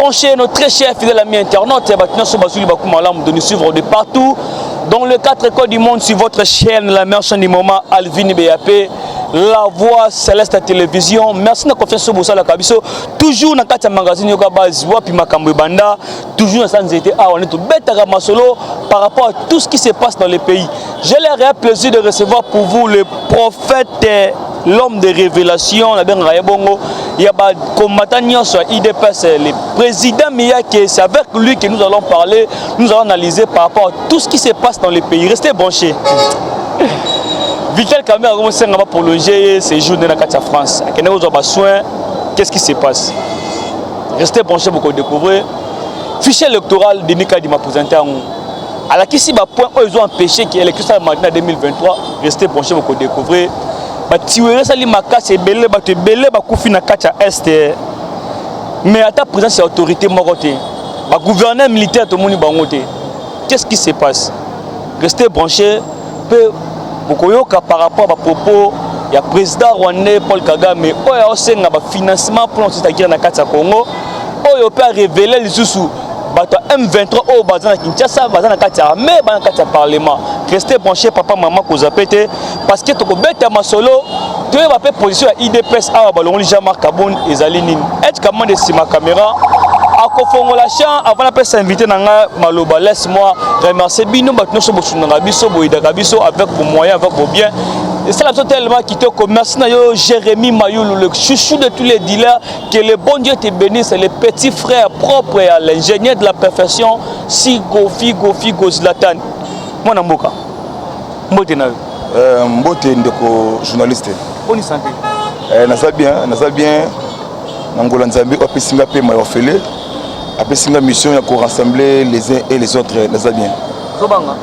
Branchés, nos très chers fidèles amis internautes, bato bazuli baku malamu de nous suivre de partout dans le quatre coins du monde sur votre chaîne, la meilleure chaîne du moment, Alvin BAP, la voix céleste télévision. Merci na confiance bosalaka biso toujours na kati ya magazine Yoka Base, wapi makambo ebanda toujours na sa nzete awa nde tobetaka masolo par rapport à tout ce qui se passe dans le pays. J'ai le réel plaisir de recevoir pour vous le prophète, l'homme de révélation, nabengaka ye bongo, ya bacombattant nyonso ya UDPS, le président Miyake. C'est avec lui que nous allons parler, nous allons analyser par rapport à tout ce qui se passe dans le pays. Restez branchés. Vital Kamerhe akomosenga baprolonger séjour nde na kati ya France, akende kozwa basoin. Qu'est-ce qui se passe? Restez branchés, bokodécouvrir. Fichier électoral, Denis Kadima présenté yango, alakisi bapoint oyo ezo empêcher ke élection esalama na 2023. Restez branché, bokodécouvrir. Batueries esali makasi ebele, bato ebele bakufi na kati ya Est, mais ata présence ya autorité moko te, bagouverneur militaire tomoni bango te. Qu'est-ce qui se passe? Restez branché mpe bokoyoka par rapport à bapropos ya président rwandais Paul Kagame, oyo aosenga bafinancement mpona kosisa guerre na kati ya Congo, oyo mpe arévéler lisusu bato ya M23 oyo baza na Kinshasa, baza na kati ya armée, baza na kati ya parlement. Restez branché, papa, mama, kozwa pe te, parce que tokobeta masolo, toyeba mpe position ya UDPS awa balongoli Jean-Marc Kabund ezali nini. Ete kamande nsima caméra akofongola champ. Avant napesa invité na ngai maloba, laisse moi remercier bino bato nyonso bosungaka biso, boyidaka biso avec vos moyens, avec vos biens. Esala biso tellement kitoko. Merci na yo, Jérémy Mayulu, le chouchou de tous les dealers. Que le bon Dieu te bénisse, le petit frère propre à l'ingénieur de la perfection, Sigo Figo Figo Zlatan. Mwana mboka, mbote na yo. Mbote ndeko journaliste. Boni santé? Naza bien, naza bien na ngola Nzambe oyo apesi nga mpe ya ofele, apesi nga mission ya korassembler les uns et les autres. Naza bien. Zobanga.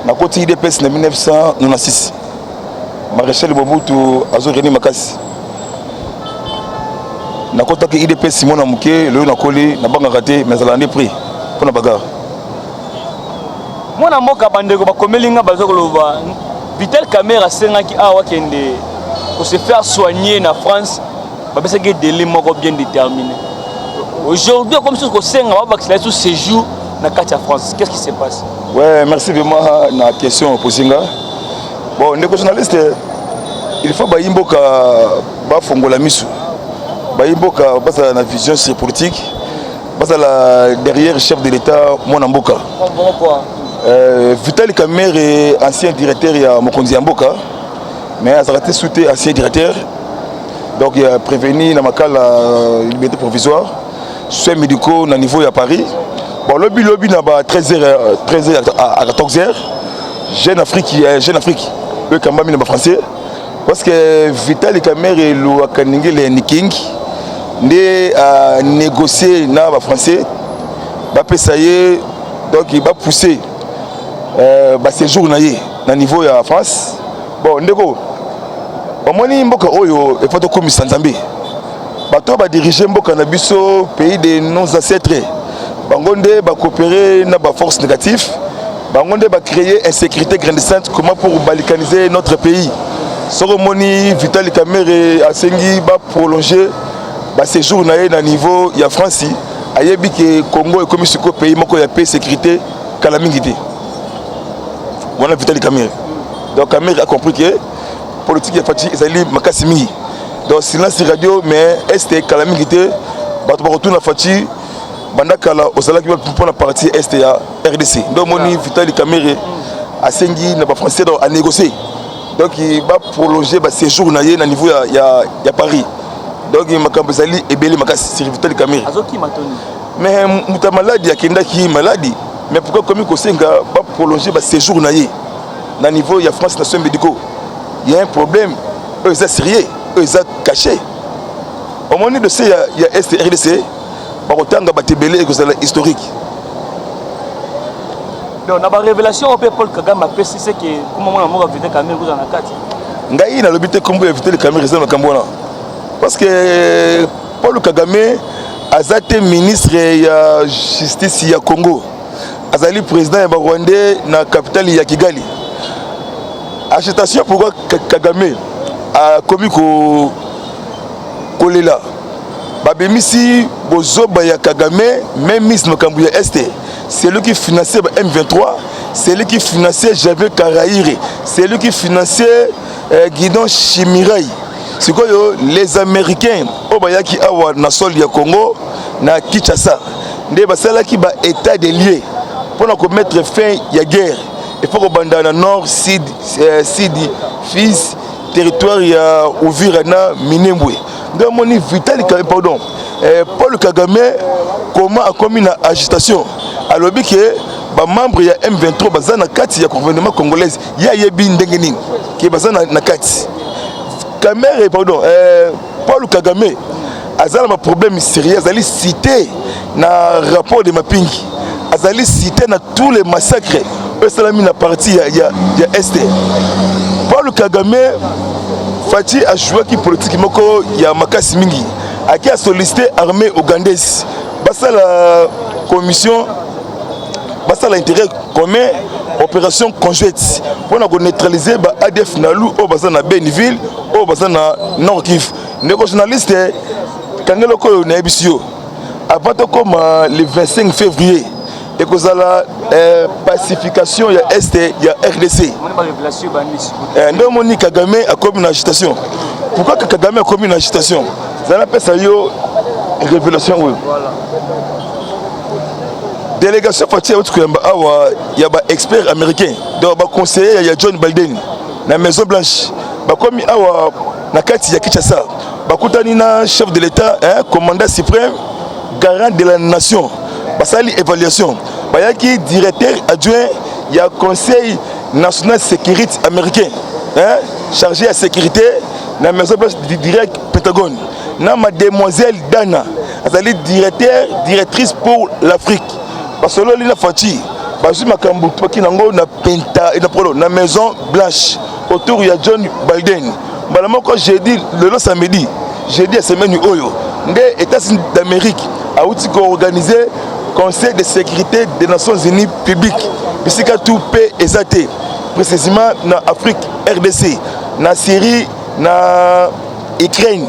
Nakoti UDPS na 1996, maréchal Mobutu azoreni makasi. Nakotaki UDPS mwana moke, lelo nakoli, nabangaka te, mais azala nde prix mpona bagarre. Mwana mboka, bandeko bakomeli nga, baza koloba Vital Kamerhe asengaki awa akende kose faire soigner na France, bapesaki délai moko bien déterminé. Aujourd'hui akomi susu kosenga babakisela ye su séjour na kati ya France. Qu'est-ce qui se passe? Ouais, merci vraiment na question oposi nga. Bon, ndeko journaliste, il faut bayi mboka bafongola miso, bayi mboka bazala na vision sur politique, bazala derrière chef de l'État, mwana mboka. Quoi? Vital Kamerhe, ancien directeur ya mokonzi ya mboka, mais azalaka te su te ancien directeur, donc ya prévenu na makala, liberté provisoire, soins médicaux na niveau ya Paris. Bon, lobi lobi na ba 13h, 13h à 14h, Jeune Afrique, Jeune Afrique oyo ekambami na bafrançais, parce que Vital Kamerhe Lwakaningele Niking nde anégocier na bafrançais, bapesa ye, donc bapousse baséjour na ye na niveau ya France. Bon, ndeko, bamoni mboka oyo efo tokomisa Nzambe. Bato oyo badirige mboka na biso, pays de nos ancêtres, bango nde bacoopérer na baforce négative, bango nde bacréer insécurité grandissante. Comment? Pour balkaniser notre pays. Soki omoni Vital Kamerhe asengi baprolonger baséjour na ye na niveau ya France, ayebi ke Congo ekomi sikoyo pays moko ya paix, sécurité, kala mingi te. Wana Vital Kamerhe. Donc Kamerhe a compris ke politique ya Fatshi ezali makasi mingi. Donc silence radio, mais Est kala mingi te, bato bakotuna Fatshi: banda kala ozalaki wapi mpona partie Est ya RDC? Nde omoni Vital Kamerhe asengi na bafrançais, donc anégocier, donc baprolonger baséjour na ye na niveau ya Paris. Donc makambo ezali ebele makasi sur Vital Kamerhe. Azokima toni? Mais moto ya maladi akendaki maladi, mais pourquoi komi kosenga baprolonger baséjour na ye na niveau ya France na soins médicaux? Il y a un problème oyo eza sérieux, oyo eza caché. Omoni dossier ya Est RDC, bakotanga bato ebele, ekozala historique. Donc na barévélation oyo mpe Paul Kagame apesi, seke kuma mwana moko Vital Kamerhe kozala na kati? Ngai nalobi te nkombo ya Vital Kamerhe eza makambo wana, parce que Paul Kagame aza te ministre ya justice ya Congo, azali président ya barwandais na capitale ya Kigali. Agitation, pourquoi Kagame akomi kolela? Babimisi bozoba ya Kagame, même mise makambo ya Est. C'est lui qui finançait ba M23, c'est lui qui finançait Javier Karaire, c'est lui qui finançait Guidon Chimirai. Sikoyo les Américains oyo bayaki awa na sol ya Congo na Kinshasa nde basalaki ba état des lieux mpona komettre fin ya guerre. Il faut kobanda na nord, sud, sud, fils territoire ya Uvira na Minembwe. Nde omoni Vital, pardon, Paul Kagame, comment akomi na agitation, alobi ke bamembre ya M23 baza na kati ya gouvernement congolaise. Ye ayebi ndenge nini ke baza na kati. Kamerhe, pardon, Paul Kagame aza na baproblème sérieux. Azali cité na rapport de mapping, azali cité na tous les massacres oyo esalami na partie ya Est. Paul Kagame, Fatshi ajouaki politique moko ya makasi mingi, aki asollicité armée ougandaise, basala commission, basala intérêt commun, opération conjointe mpona koneutraliser ba ADF NALU oyo baza na Beniville, oyo baza na Nord Kivu. Ndeko journaliste, kangeloko oyo nayebisi yo, avant tokóma le 25 février, ekozala pacification ya Est ya RDC. Nde omoni Kagame akomi na agitation. Pourquoi Kagame akomi na agitation? Zala, napesa yo révélation oyo. Délégation Fatshi auti koyamba awa ya baexpert américain, donc baconseiller ya John Biden na Maison Blanche, bakomi awa na kati ya Kinshasa, bakutani na chef de l'État, hein, commandant suprême, garant de la nation. Basali évaluation. Bayaki directeur adjoint ya Conseil national sécurité américain, hein, chargé ya sécurité na Maison Blanche, direct Pentagone, na mademoiselle Dana, azali directeur, directrice pour l'Afrique. Basololi na Fatshi, bazwi makambo baki nango na penta na polo na Maison Blanche autour ya John Biden. Mbala moko jeudi, lelo samedi, jeudi ya semaine oyo nde États-Unis d'Amérique awuti koorganiser Conseil de sécurité des Nations unies public, bisika tu mpe eza te, précisément na Afrique, RDC, na Syrie, na Ukraine.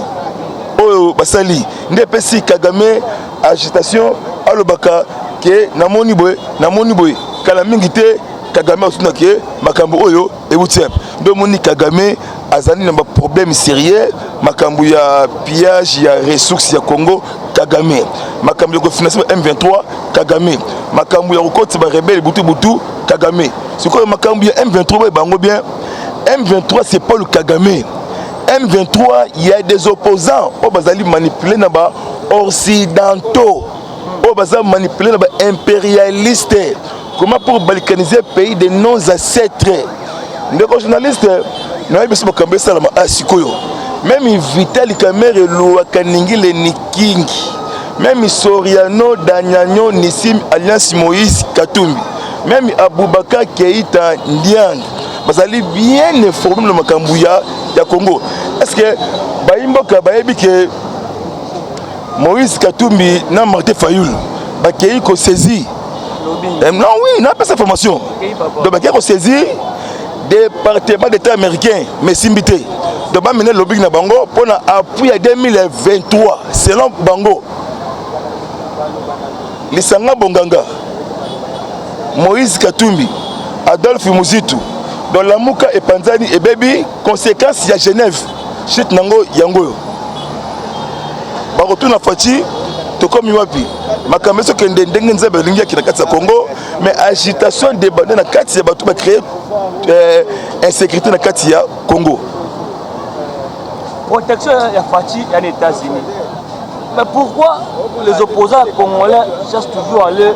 Oyo basali nde epesi Kagame agitation, alobaka ke namoni boye, namoni boye. Kala mingi te, Kagame atuna ke makambo oyo euti wapi. Nde omoni Kagame azali na baproblème sérieux. Makambo ya pillage ya ressource ya Congo, Kagame. Makambo ya kofinancer ba M23, Kagame. Makambo ya kokotisa barebele butu butu, Kagame. Sikoyo makambo ya M23, boye bango bien, M23, c'est Paul Kagame. M23, il y a des opposants oyo bazali manipulé na ba occidentaux, oyo baza manipulé na ba impérialiste. Comment? Pour balkaniser pays de nos ancêtres. Ndeko journaliste, nayebi biso makambo esalama a sikoyo. Même Vital Kamerhe eluwaka ningile nikingi, même Soriano Danyanyo Nissim Alliance Moïse Katumbi, même Aboubacar Keita Ndiang, bazali bien informé na makambo ya Congo. Est ce que bayimboka bayebi ke Moïse Katumbi na Martin Fayulu bakei kosaisir? Non, oui, napesa information. Donc bakei kosaisir département d'État américain, mais esimbi te. Donc bamene lobbying na bango mpona appui ya 2023. Selon bango, lisanga bonganga, Moïse Katumbi, Adolphe Muzitu, donc Lamuka epanzani, ebebi. Conséquence ya Genève, chute nango yango oyo. Bakotuna Fatshi: tokomi wapi? Makambo ezokende ndenge Nzambe alingi aki na kati ya Congo, mais agitation débande na kati ya bato bacréer insécurité na kati ya Congo. Protection ya Fatshi ya na États-Unis, mais pourquoi les opposants congolais cherchent toujours à aller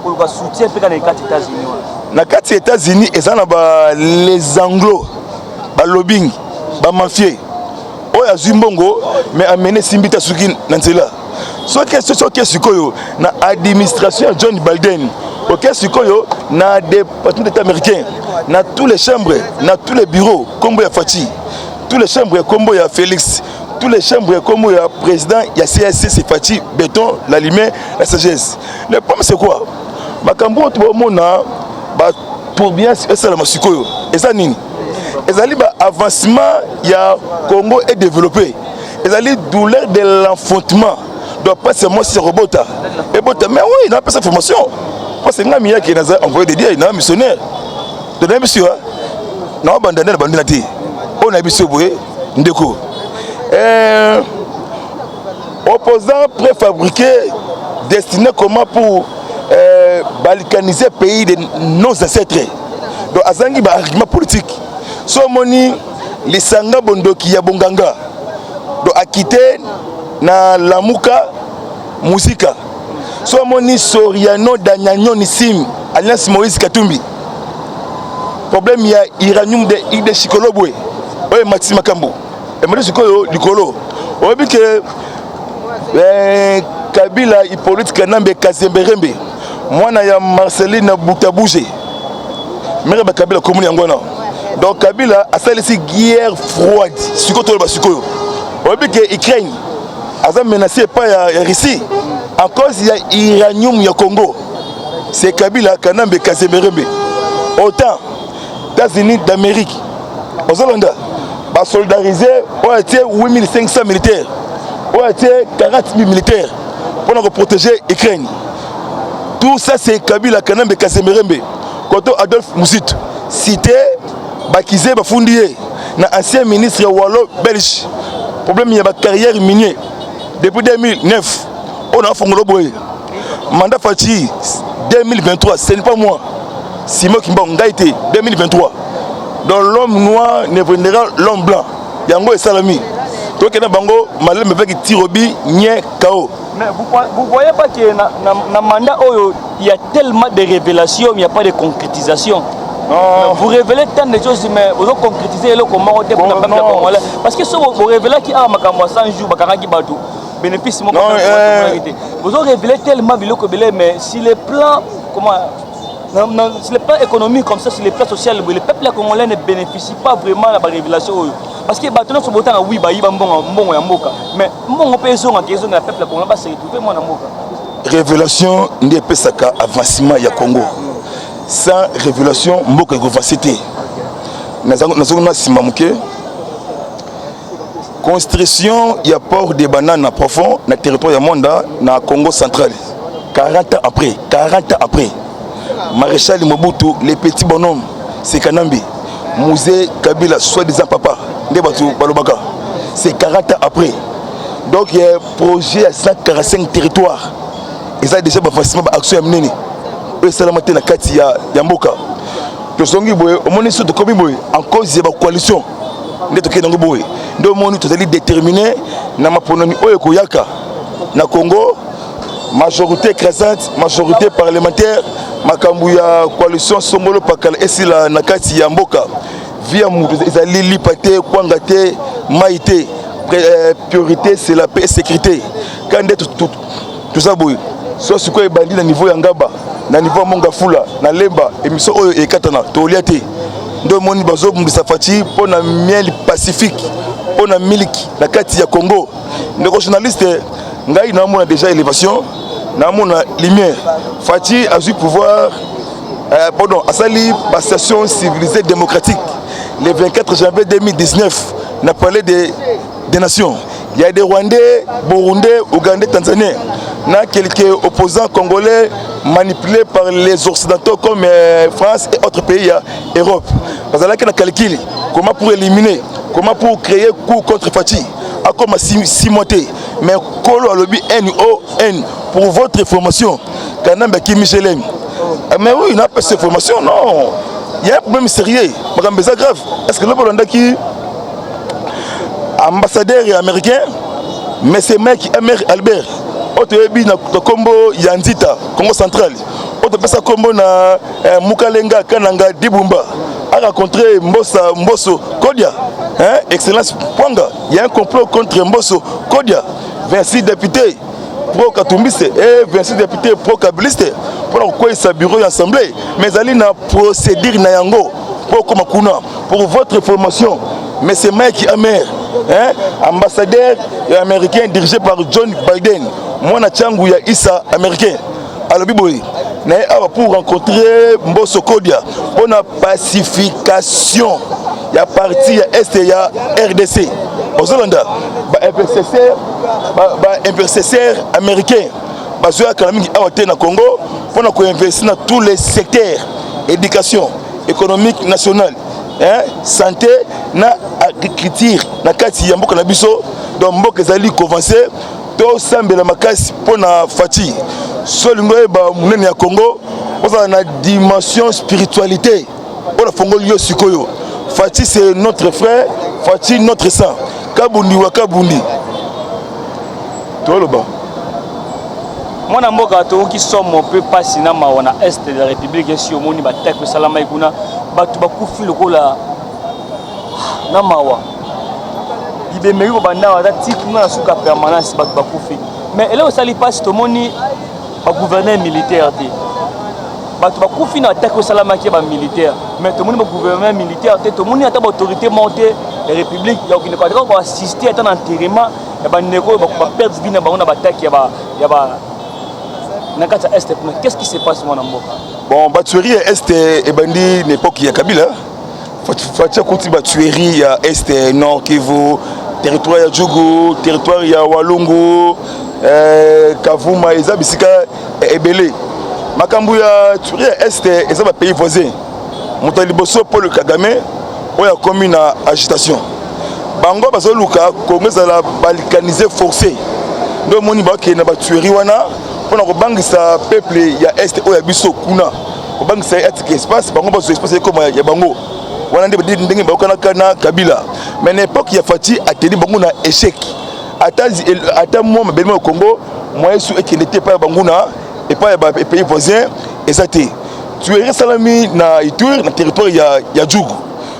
koluka soutien mpe kaka na kati États-Unis wana? Na kati ya États-Unis eza na ba les anglo, balobbying, bamafie oyo azwi mbongo, mais amene esimbi te, asuki na nzela. Soki sikoyo na administration ya John Biden, oke sikoyo na département d'État américain, na tous les chambres, na tous les bureaux, nkombo ya Fatshi, tous les chambres ya nkombo ya Félix, tous les chambres ya nkombo ya président ya CAC, c'est Fatshi béton, la lumière, la sagesse. Le problème, c'est quoi? Makambo oyo tobomona, batourbillance esalama sikoyo, eza nini? Ezali baavancement ya Congo edéveloppé. Ezali douleur de l'enfantement, donc mpasi ya mwasi ya kobota ebota. Mais oui, napesa formation parce que ngai miyaki naza envoyé de Dieu, na missionnaire. Donc nayebi biso naobanda nde na bandela te. Oyo nayebi biso boye, ndeko, opposant préfabriqué destiné comment pour balkaniser pays de nos ancêtres. Donc azangi baargument politique. So omoni lisanga bondoki ya bonganga, donc akite na Lamuka Musika. So omoni Soriano Danyano Nisim alliance Moïse Katumbi, problème ya uranium de ide Shikolobwe oyo ematisi makambo, emati sikoyo likolo. Oyebi ke Kabila Hippolyte Kanambe Kazemberembe, mwana ya Marceline Butabuje, mere bakabila komoni yango wana. Donc Kabila asalisi guerre froide. Sikoyo toloba, sikoyo oyebi ke Ukraine aza menacé epai ya Russie en cause ya uranium ya Congo. C'est Kabila Kanambe Kazemberembe. Autant États-Unis d'Amérique ozolanda basolidarize, oyo atie 8500 militaires, oyo atie 40 000 militaires mpona koprotéger Ukraine. Tout ça, c'est Kabila Kanambe Kazemberembe. Koto Adolphe Muzito cité bakize, bafundi ye na ancien ministre ya wallo belge, problème ya bacarrière minier depuis 2009. Oyo nafongola boye, mandat Fatshi 2023, ce n'est pas moi Simon Kimbangu, ngai te. 2023, donc l'homme noir ne vendra l'homme blanc. Yango esalami, tokende bango maleme avec tirobi nye kao. Mais vous voyez pas que na mandat oyo, il y a tellement de révélations, il n'y a pas de concrétisation? Non. Vous révélez tant de choses, mais vous concrétisez eloko moko te pour peuple congolais. Parce que so vous révélez ki awa makambo ya 100 jours, bakangaki bato, bénéfice moko Non, vous avez révélé tellement biloko ebele, mais si le plan comment non, non, sur le plan économique comme ça, sur le plan social, le peuple congolais ne bénéficie pas vraiment de la révélation. Parce que bato nyonso botanga, oui, bayiba mbongo, mbongo ya mboka, mais mbongo mpe ezongaka, ezonga, peuple congolais base retrouver, mwana mboka. Révélation nde epesaka avancement ya Congo. Sans révélation, mboka ekoavance te. Nazongi na nsima moke. Construction ya port de Banana profond na territoire ya Mwanda na Congo central, 40 ans après, 40 ans après Maréchal Mobutu, les petits bonhommes, c'est Kanambe Mzee Kabila, soi-disant papa nde bato balobaka. C'est 40 ans après. Donc ya projet ya 145 territoire eza déjà bavancement, baaction ya minene oyo esalama te na kati ya mboka. Tozongi boye, omoni so tokomi boye en cause ya bacoalition nde tokende yango boye. Nde omoni tozali déterminé na maponami oyo ekoyaka na Congo, majorité écrasante, majorité parlementaire. Makambo ya coalition songolo pakala esila na kati ya mboka. Vie ya moto ezali lipa te, kwanga te, mai te. Priorité, c'est la paix et sécurité. Ka nde toza boye. So sikoyo ebandi na niveau ya Ngaba, na niveau ya Mongafula, na Lemba, émission oyo ekatana, tolia te. Nde omoni bazobundisa Fatshi mpo na miel pacifique, mpo na miliki na kati ya Congo. Ndeko journaliste, ngai naomona déjà élévation, naomona lumière. Fatshi azwi pouvoir, pardon, asali passation civilisée démocratique le 24 janvier 2019 na Palais des Nations. Il y a des Rwandais, Burundais, Ougandais, Tanzaniens, na quelques opposants congolais manipulés par les Occidentaux comme France et autres pays ya Europe. Bazalaki na calcul comment pour éliminer, comment pour créer coup contre Fatshi akoma 6 mois te. Mais kolo alobi non. Pour votre information, Kanambe akimi Michelem. Mais oui, napesa information. Non, il y a un problème sérieux, makambo eza grave. Est ce que lobi olandaki ambassadeur américain, monsieur Mike Mr Albert, oyo toyebi na nkombo ya Nzita Congo central, oyo topesa nkombo na Mukalenga Kananga Dibumba, a rencontré Mbosa Mboso Kodia, hein, excellence Pwanga? Il y a un complot contre Mboso Kodia, 26 députés pro katumbiste et 26 députés pro kabiliste, mpona kokweyisa bureau ya assemblée. Mais ezali na procédure na yango mpo okoma kuna. Pour votre information, monsieur Mike Hammer, hein, ambassadeur américain dirigé par John Biden, mwana ntiangu ya Isa américain, alobi boye na ye awa pour rencontrer Mboso Kodia mpona pacification ya partie ya est ya RDC. Ozolanda bainvestisseur, bainvestisseur américain bazoya kala mingi awa te na Congo mpona koinvestir na tous les secteurs: éducation, économique nationale, hein, santé na agriculture na kati ya mboka na biso. Donc mboka ezali koavancer. Tosambela makasi mpona Fatshi. So olingi oyeba monene ya Congo, ozala na dimension spiritualité oyo nafongoli yo sikoyo. Fatshi, c'est notre frère. Fatshi, notre sang. Kabundi wa Kabundi, toloba. Mwana mboka, toyoki somo mpe mpasi na mawa na Est de la République. Esi omoni batake esalamaki kuna, bato bakufi lokola na mawa. Bibemeki kobanda awa ata ti kuna na suka permanence, bato bakufi. Mais eloko esali mpasi, tomoni bagouverneur militaire te. Bato bakufi na atake osalamaki ya bamilitaire, mais tomoni bagouverneur militaire te, tomoni ata baautorité moko te ya République ya kokende kaka koassister ata na enterrement ya bandeko oyo baperdre vie na bango na batake ya ba na kati ya Est kuna. Qu'est-ce qui se passe, mwana mboka? Bon, batuerie ya Est ebandi na époque ya Kabila. Fatshi akuti batuerie ya Est, Nord Kivu, territoire ya Djugu, territoire ya Walungu, Kavuma, eza bisika ebele. Makambo ya tuerie ya Est eza bapays voisin. Moto ya liboso, Paul Kagame, oyo akomi na agitation. Bango bazoluka Kongo ezala balkanisé forcé. Nde omoni bakende na batuerie wana mpona kobangisa peuple ya Est oyo ya biso kuna, kobangisa ye atika espace, bango bazwa espace ekoma ya bango. Wana nde ndenge bayokanaka na Kabila. Mais na époque ya Fatshi, ateni bango na échec. Ata mwa mabele ya Congo moyen su ekende te epai ya banguna, epai ya bapays voisin eza te. Tuerie esalami na Ituri, na territoire ya Djugu,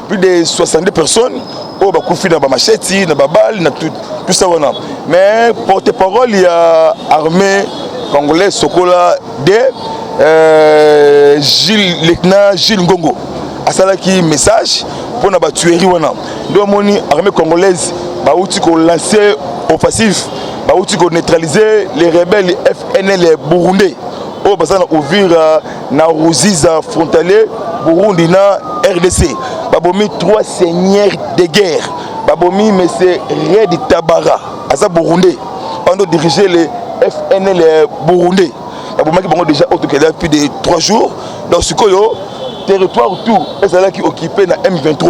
plus de 62 personnes oyo bakufi na bamacheti, na babale, na tout, tout ça wana. Mais porte-parole ya armée congolaise, Sokola de Gilles, lieutenant Gilles Ngongo, asalaki message mpona batuerie wana. Nde omoni armée congolaise bauti kolancer offensive, bauti koneutraliser les rebelles FNL burundais oyo baza na Uvira, na Ruziza, frontalier Burundi na RDC. Babomi trois seigneurs de guerre. Babomi monsieur Red Tabara, aza burundais, bando diriger le FNL burundais. Babomaki bango déjà oyo tokenda plus de 3 jours. Donc sikoyo territoire tout ezalaki occupé na M23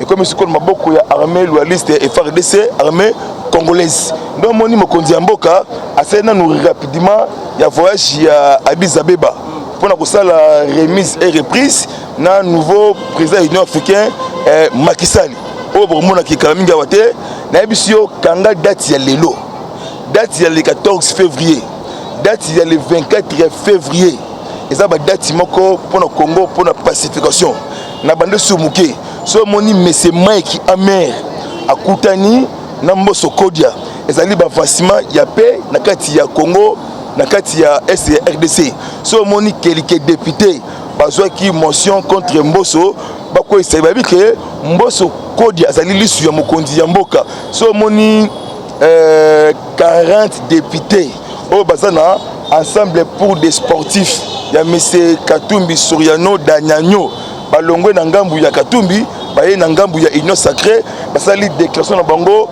ekomi sikoyo na maboko ya armée loyaliste FARDC, armée congolaise. Nde omoni mokonzi ya mboka asali nanu rapidement ya voyage ya Addis Abeba mpona kosala remise et reprise na nouveau président ya Union africaine, Macky Sall, oyo bokomonaki kala mingi awa te. Nayebisi yo, kanga date ya lelo, date ya le 14 février, date ya le 24 février. Eza badate moko mpona Congo, mpona pacification na bande su moke. So omoni monsieur Mike Hammer akutani na Mboso Kodia, ezali baavancement ya paix na kati ya Congo, na kati ya Est ya RDC. So omoni quelques député bazwaki motion contre Mboso, bakweyisa, bayebi ke Mboso Kodia azali lisu ya mokonzi ya mboka. So omoni 40 député oyo baza na Ensemble pour des sportifs ya monsieur Katumbi Soriano Danyanyo, balongwe na ngambu ya Katumbi, baye na ngambu ya Union sacrée, basali déclaration na bango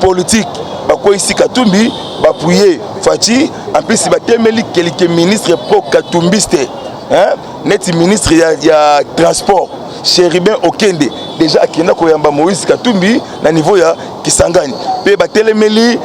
politique, bakweyisi Katumbi, baappuyer Fatshi. En plus batemeli quelques ministre pro katumbiste, hein? Neti ministre ya transport Chérubin Okende, déjà akenda koyamba Moïse Katumbi na niveau ya Kisangani. Mpe batelemeli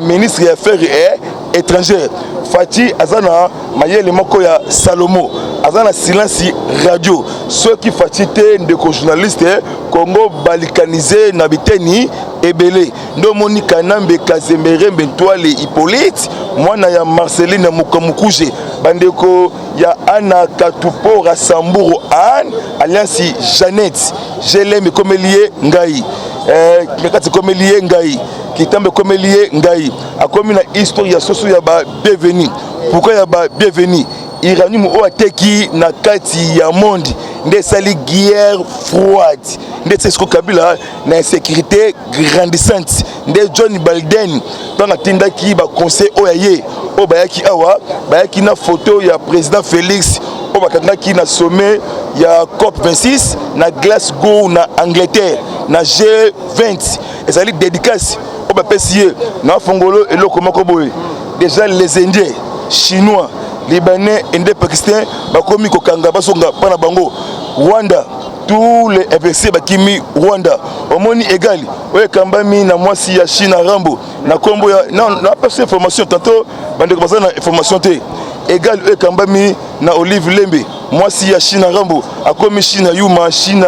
ministre ya affaires étrangère. Fatshi aza na mayele moko ya Salomo, aza na silence radio. Soki Fatshi te, ndeko journaliste, Congo balkanisé na biteni ebele. Nde omoni Kanambe Kazemberembe Ntwale Hippolyte, mwana ya Marceline Mukamukuje, bandeko ya Ana Katupora Samburu Anne, alliance Jeannette Gelem ekomeli ye ngai, kati ekomeli ye ngai, Kitambo ekomeli ye ngai. Akomi na histoire ya soso ya babienvenu. Pourquoi ya babienvenu? Uranium oyo ateki na kati ya monde nde esali guerre froide, nde esi siko Kabila na insécurité grandissante. Nde John Biden ntango atindaki baconseil oyo ya ye oyo bayaki awa, bayaki na photo ya président Félix oyo bakangaki na sommet ya COP 26 na Glasgow, na Angleterre, na G20. Ezali dédicace oyo bapesi ye na fongolo eloko moko boye. Déjà les Indiens, Chinois, Libanais, Indien, Pakistan bakomi kokanga, bazonga mpa na bango. Rwanda, tous les investisseurs bakimi Rwanda. Omoni egali oyo ekambami na mwasi ya Chine Rambo na nkombo ya napesi information tantôt, bandeko baza na information te. Egali oyo ekambami na Olive Lembe, mwasi ya Chine Rambo, akomi Chine Yuma, Chine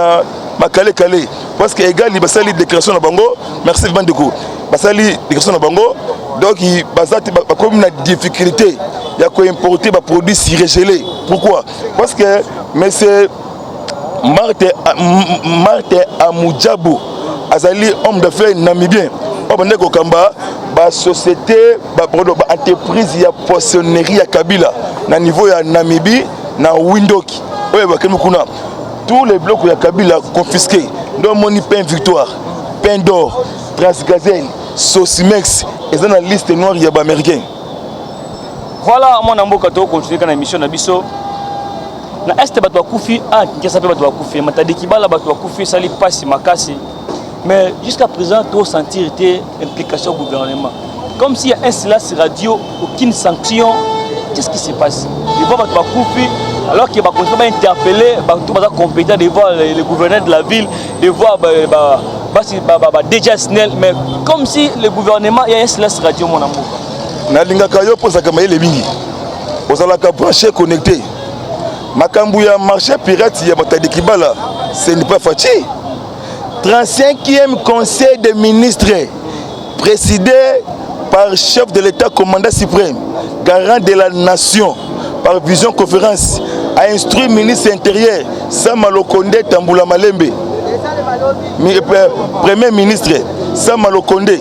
Makalekale, parce que egali basali déclaration na bango. Merci bandeko, basali déclaration na bango. Donc baza te, bakomi na difficulté ya koimporter baproduit surgelé. Pourquoi? Parce que monsieur Martin Amujabo azali homme d'affaires namibien oyo bandeki kokamba basociété, baentreprise ya poissonnerie ya Kabila na niveau ya Namibie, na Windhoek oyo bakemi kuna. Tous les biloko ya Kabila confisqué. Nde omoni Pain Victoire, Pain d'Or, Transgazelle, Sosimex eza na liste noire ya baaméricain. Voilà, mwana mboka, tokocontinue kaka na émission na biso. Na Est bato bakufi, a Kinshasa mpe bato bakufi, Matadi Kibala bato bakufi, esali mpasi makasi. Mais jusqu'à présent tosentir te implication gouvernement, comme s'il y a un silence radio, aucune sanction. Qu'est-ce qui se passe devant bato bakufi, alors que bacontinue bainterpeller bato baza compétent, devant le gouverneur de la ville, devant ba déjà SNEL, mais comme si le gouvernement, il y a un silence radio, mon amour? Nalingaka yo mpo ozalaka mayele mingi, ozalaka branché, connecté. Makambo ya marché pirate ya Matadi Kibala, ce n'est pas Fatshi. 35e conseil des ministres présidé par chef de l'État, commandant suprême, garant de la nation, par vision conférence, a instruit ministre intérieur Sama Lokonde Tambula Malembe, premier ministre Sama Lokonde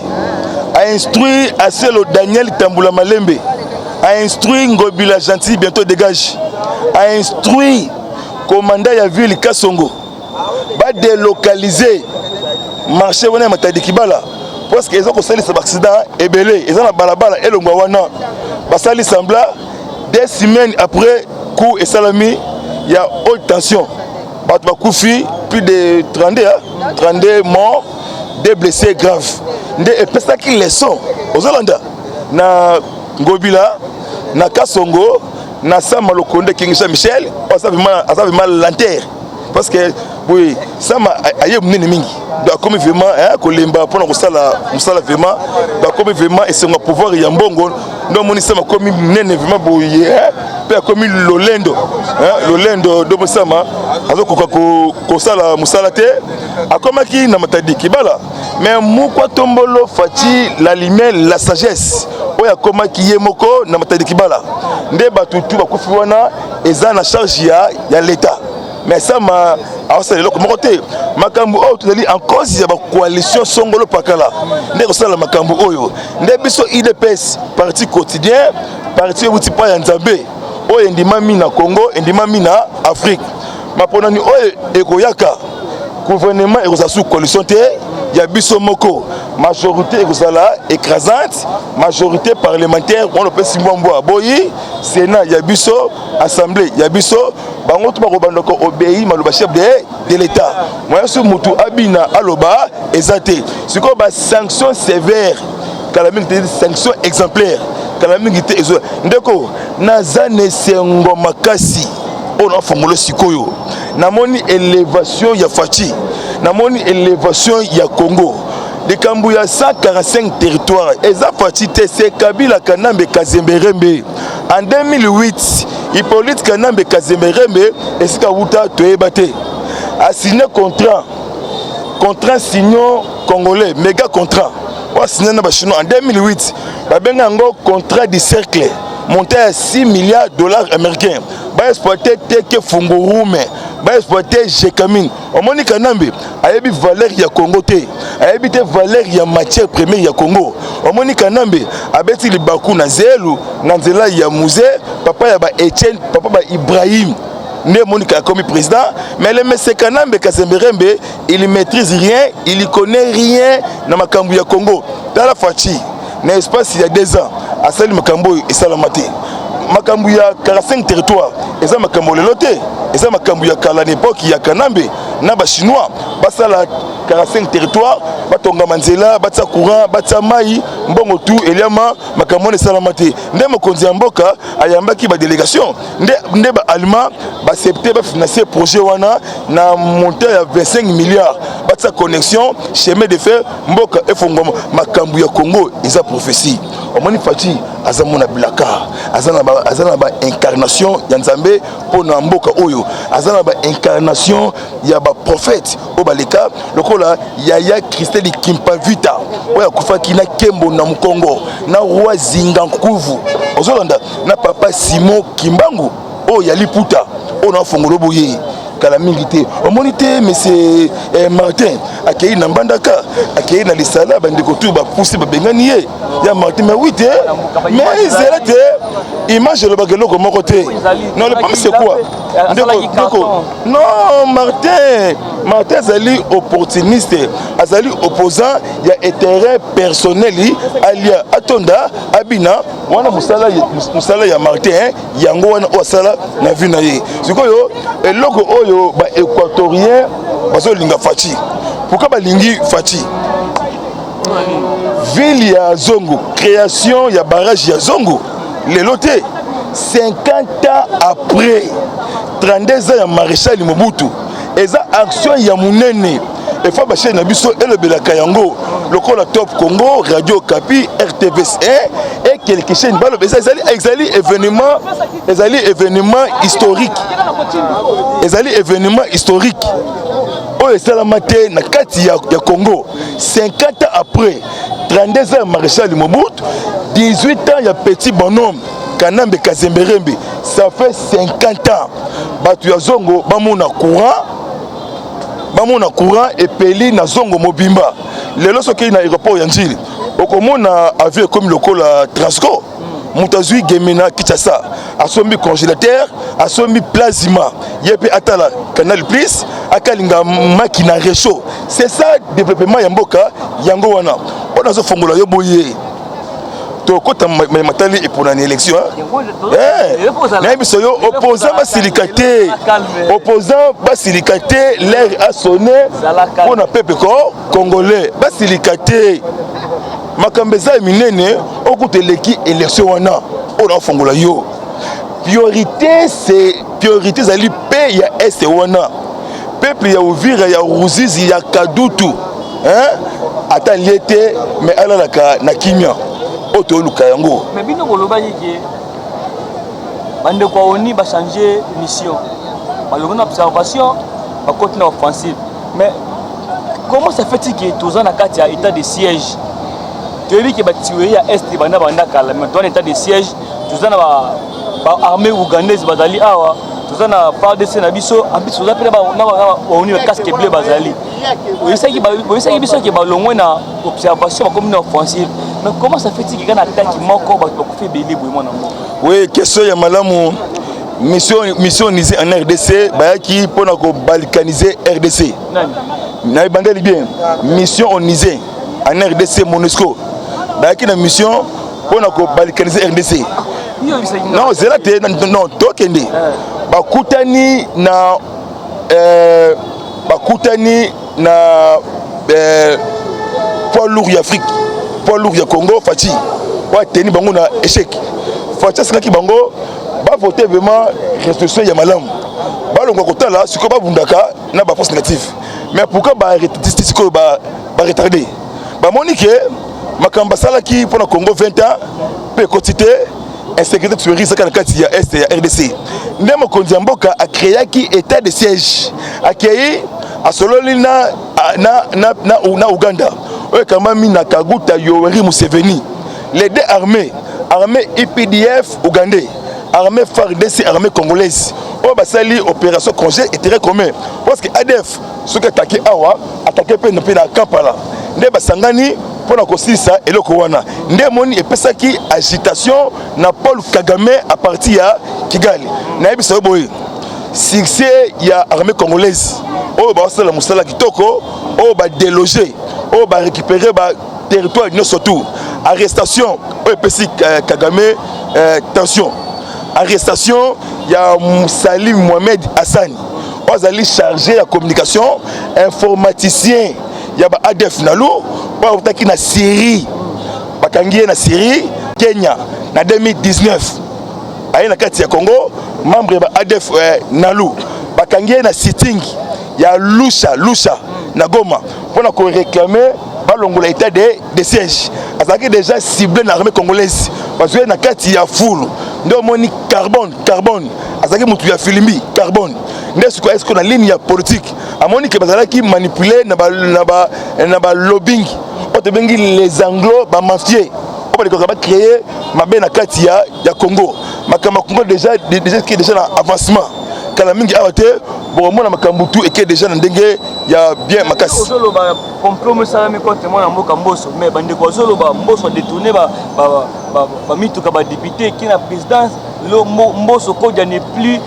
a instruit Aselo Daniel Tambula Malembe, a instruit Ngobila Gentil, bientôt dégage, a instruit commandant ya ville Kasongo badélocaliser marché wana ya Matadi Kibala, parce que eza kosalisa baaccident ebele, eza na balabala elongwa wana. Basali semblant. 2 semaines après, coup esalami ya haute tension, bato bakufi, plus de 32, hein? 32 morts, deux blessés graves. Nde epesaki leçon. Ozolanda na Ngobila, na Kasongo, na Sama Lokonde Kingisha Michel, aza vraiment lenteur, parce que boye Sama aye monene mingi, donc akomi vraiment kolemba mpona kosala mosala. Vraiment bakomi vraiment esengo ya pouvoir ya mbongo. Nde omoni Sama akomi monene vraiment boye, mpe akomi lolendo, lolendo. Nde Sama azokoka kosala mosala te. Akomaki na Matadi Kibala, mais Mukwa Tombolo Fatshi, la lumière, la sagesse, oyo akomaki ye moko na Matadi Kibala, nde bato tu bakufi wana eza na charge ya l'État. Mais Sama aosala eloko moko te. Makambo oyo tozali en cause ya bacoalition songolo pakala nde kosala makambo oyo. Nde biso UDPS, parti quotidien, parti euti pa ya Nzambe, oyo endimami na Congo, endimami na Afrique, maponani oyo ekoyaka, gouvernement ekozala sous coalition te, ya biso moko. Majorité ekozala écrasante, majorité parlementaire wana opesi mbwambwa boyi, Sénat ya biso, assemblée ya biso, bango to bakobanda koobéir maloba chef de l'État. Moyen so motu abina aloba eza te. Sikoyo basanction sévère kala mingi te, sanction exemplaire kala mingi te. Ezo ndeko, naza na esengo makasi oyo nafongola sikoyo. Namoni élévation ya Fatshi, namoni élévation ya Congo. Likambo ya 145 territoire eza Fatshi te, c'est Kabila Kanambe Kazemberembe. En 2008, Hippolyte Kanambe Kazemberembe, esika wuta toyeba te, asigné contrat, contrat sino congolais, méga contrat oyo asigné na bachinois en 2008. Babenga yango contrat du cercle, montant ya 6 milliards dollars américains, baexploite Tenke Fungurume, baexploite Gécamines. Omoni, Kanambe ayebi valeur ya Congo te, ayebi te valeur ya matière première ya Congo. Omoni, Kanambe abeti libaku na zelu na nzela ya Mzee, papa ya ba Etienne, papa ba Ibrahim. Nde emoni akomi président. Mais le monsieur Kanambe Kazemberembe, il maîtrise rien, il connaît rien na makambo ya Congo. Tala Fatshi, na espace ya 2 ans asali makambo oyo esalama te. Makambo ya 45 territoire eza makambo lelo te, eza makambo ya kala, na époque ya Kanambe na bachinois basala. 45 territoire batongama nzela, batia courant, batia mai, mbongo tu eliama. Makambo wana esalama te. Nde mokonzi ya mboka ayambaki badélégation, nde baallemand baaccepte bafinancer projet wana na montant ya 25 milliards, batia connexion chemin de fer, mboka efongwama. Makambo ya Congo eza prophétie. Omoni, Fatshi aza mona bilaka, aza na baincarnation ya Nzambe mpo na mboka oyo, aza na baincarnation ya baprophète oyo baleka, lokola yaya Christeli Kimpavita oyo akufaki na nkembo na mokongo na roi Zinga Nkuvu. Ozolanda na papa Simon Kimbangu oyo ya liputa oyo na fongolo boye kala mingi te. Omoni te, monsieur Martin akei na Mbandaka, akei na lisala, bandeko tu bapusi, babengani ye ya Martin. Mais oui te, mais ezela te, image elobaka eloko moko te. Non, le problème, c'est quoi, ndeko? Non, Martin azali opportuniste, azali opposant ya intérêt personnel, alia, atonda, abina. Wana mosala ya Martin, yango wana oyo asala na vie na ye. Sikoyo eloko oyo baéquatorien bazolinga Fatshi, pourquoi balingi Fatshi? Ville ya Zongo, création ya barrage ya Zongo lelo te, 50 ans après 32 ans ya maréchal Mobutu, eza action ya monene. Efa bachaîne na biso elobelaka yango lokola Top Congo, Radio Kapi, RTVS 1 et quelques chaînes baloba. Ezali événement, ezali événement historique, ezali événement historique oyo esalama te na kati ya Congo. 50 ans après 32 ans ya maréchal Mobutu, 18 ans ya petit bonhomme Kanambe Kazemberembe, ça fait 50 ans bato ya Zongo bamona courant, bamona courant epeli na Zongo mobimba. Lelo soki na aéroport ya Ndjili, okomona avion ekomi lokola Transco. Moto azwi Gemena, Kinshasa, asombi congélateur, asombi plasma, ye mpe atala Canal Plus, akalinga maki na réchaud. C'est ça développement ya mboka. Yango wana oyo nazofongola yo boye, tokota matali epona na élection. Nayebi yo, opposant basilika te, opposant basilika te. L'heure a sonné mpona peuple congolais. Basilika te, makambo eza ya minene. Okuta eleki élection wana oyo naofongola yo, priorité, c'est priorité ezali mpe ya Est wana, peuple ya Uvira, ya Ruzizi, ya Kadutu, ata lie te, mais alalaka na kimia. Oyo toyoluka yango. Mais bino bolobaki ke bandeko ya ONU bachange mission, balongi na observation, bakoti na offensive. Mais comment ça fait que toza na kati ya état de siège? Toyebi ke batuerie ya Est banda kala, mais toza na état de siège, toza na baarmée ougandaise bazali awa, toza na FARDC na biso, en plus toza mpe na baONU, bacasque bleu bazali. Boyesaki biso ke balongwe na observation, bakomi na offensive. Mais comment ça fait tiki kaka na attaque moko bato bakufi ebele boye, mwana moko? Oui, question ya malamu. Mission ONU en RDC, bayaki mpona kobalkaniser RDC. Na ebandeli bien, mission ONU en RDC, MONUSCO, bayaki na mission mpona kobalkaniser RDC. Non, zela te, non, tokende. Bakutani na poids lourd ya Afrique, poids lourd ya Congo, Fatshi, oyo ateni bango na échec. Fatshi asengaki bango bavote vraiment résolution ya malamu, balongwa kotala sikoyo babundaka na baforce négative. Mais pourquoi sikoyo baretarde? Bamoni ke makambo basalaki mpona Congo 20 ans mpe ekoti te, insécurité, tuerie ezaka na kati ya Est ya RDC. Nde mokonzi ya mboka acréaki état de siège, akei asololi na Uganda oyo ekambami na Kaguta Yoweri Museveni. Les deux armées, armée UPDF ougandais, armée FARDC, armée congolaise, oyo basali opération congé intérêt commun, parce que ADF soki atake awa, atake mpe na Kampala. Nde basangani mpona kosilisa eloko wana. Nde emoni epesaki agitation na Paul Kagame à partir ya Kigali. Nayebisa yo boye, succès ya armée congolaise oyo baosala mosala kitoko, oyo badéloge, oyo barécupéré baterritoire nyonso, tout arrestation oyo epesi Kagame tension, arrestation ya Salim Mohamed Hassani oyo azali chargé ya communication, informaticien. ya ba ADF Nalu oyo autaki na Syrie. Bakangi ye na Syrie, Kenya na 2019, aye na kati ya Congo, membre ya ba ADF Nalu. Bakangi ye na sitting ya Lusha Lusha na Goma mpona koréclamer balongola état de siège. Azalaki déjà ciblé na armée congolaise, bazwi ye na kati ya fulu. Nde omoni Carbone, Carbone azalaki motu ya filimbi. Carbone nde sikoyo esiko na ligne ya politique, amoni ke bazalaki manipulé na balobbying oyo tobengi les anglo, bamafieux oyo balekaka bacréer mabe na kati ya Congo. Makambo ya Congo déjà eke déjà na avancement. Kala mingi awa te, bokomona makambo tu eke déjà na ndenge ya bien makasi. Ozoloba complot mosalami contre mwana mboka Mboso, mais bandeko bazoloba Mboso adétourné bamituka, badéputé eki na présidence. Mboso Kodia n'est plus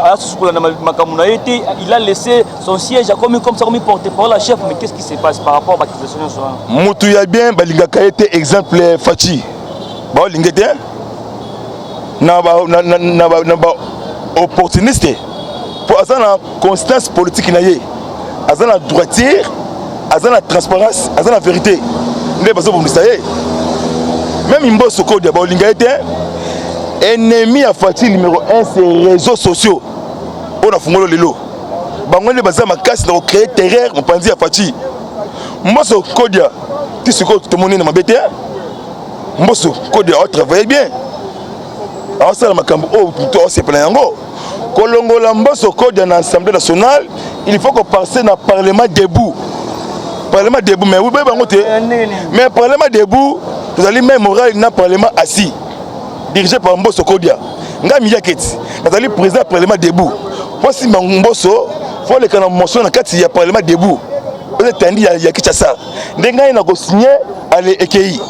asusu kolanda makambo na ye te. Il a laissé son siège, akomi comme ça, akomi porte-parole à chef. Mais qu'est-ce qui se passe par rapport à baccusation nyonso wana? Mutu ya bien balingaka ye te. Exemple, Fatshi, baolinge te na ba opportuniste, mpo aza na constance politique na ye, aza na droiture, aza na transparence, aza na vérité, nde bazobundisa ye. Même Mboso Kodia, baolinga ye te. Ennemi ya Fatshi numéro 1, c'est réseaux sociaux oyo nafungolo lelo. Bango nde baza makasi na kocréer terreur mopanzi ya Fatshi. Mboso Kodia, ti sikoyo tomoni na mabe te. Mboso Kodia aotravaille bien, aosala makambo oyo moto aosepela yango. Kolongola Mboso Kodia na Assemblée nationale, il faut kopasser na Parlement debout. Parlement debout, mais oyebi bango te. Mais Parlement debout, tozali même moral na Parlement assis dirigé par Mboso Kodia. Ngai Miyaketi, nazali président ya Parlement debout. Mpo nsima Mboso, faut oleka na motion na kati ya Parlement debout oyo etandi ya Kinshasa. Nde ngai na kosigner, ale ekei,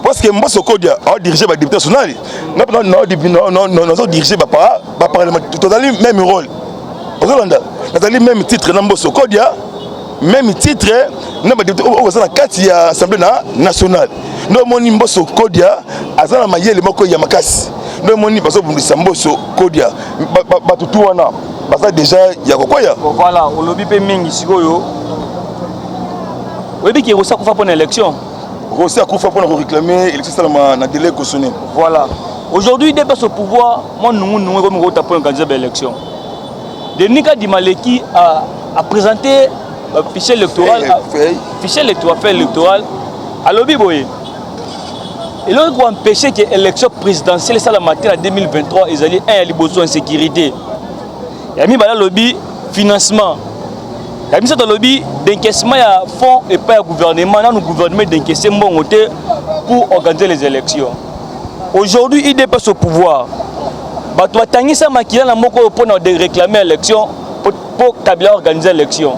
parce que Mboso Kodia aodirige badéputé national, ngai mpe nazodirige baparlement. Tozali même rôle. Ozolanda, nazali même titre na Mboso Kodia, même titre na badéputé oyo baza na kati ya Assemblée na nationale. Nde omoni Mboso Kodia aza na mayele moko ya makasi. Nde omoni bazobundisa Mboso Kodia. Bato tu wana baza déjà ya kokwaya. Voilà, olobi mpe mingi. Sikoyo oyebi ke Rossy akufa mpona élection. Rossy akufa mpona koréclamer élection esalama na délai constitutionnel. Voilà, aujourd'hui UDPS au pouvoir, mwa nungu nungu ekomi kota mpo organiser baélection. Denis Kadima leki a présenté fichier électoral, fichier électoral, fait électoral. Alobi boye, eloko koempêche ke élection présidentielle esalama te na 2023 ezali 1 ya liboso, insécurité; ya mibale, alobi financement; ya misato, alobi décaissement ya fonds epai ya gouvernement. Nanu gouvernement décaisse mbongo te pour organiser les élections. Aujourd'hui UDPS au pouvoir, bato batangisa makila na moko oyo mpona de réclamer élection, mpo Kabila organiser élection.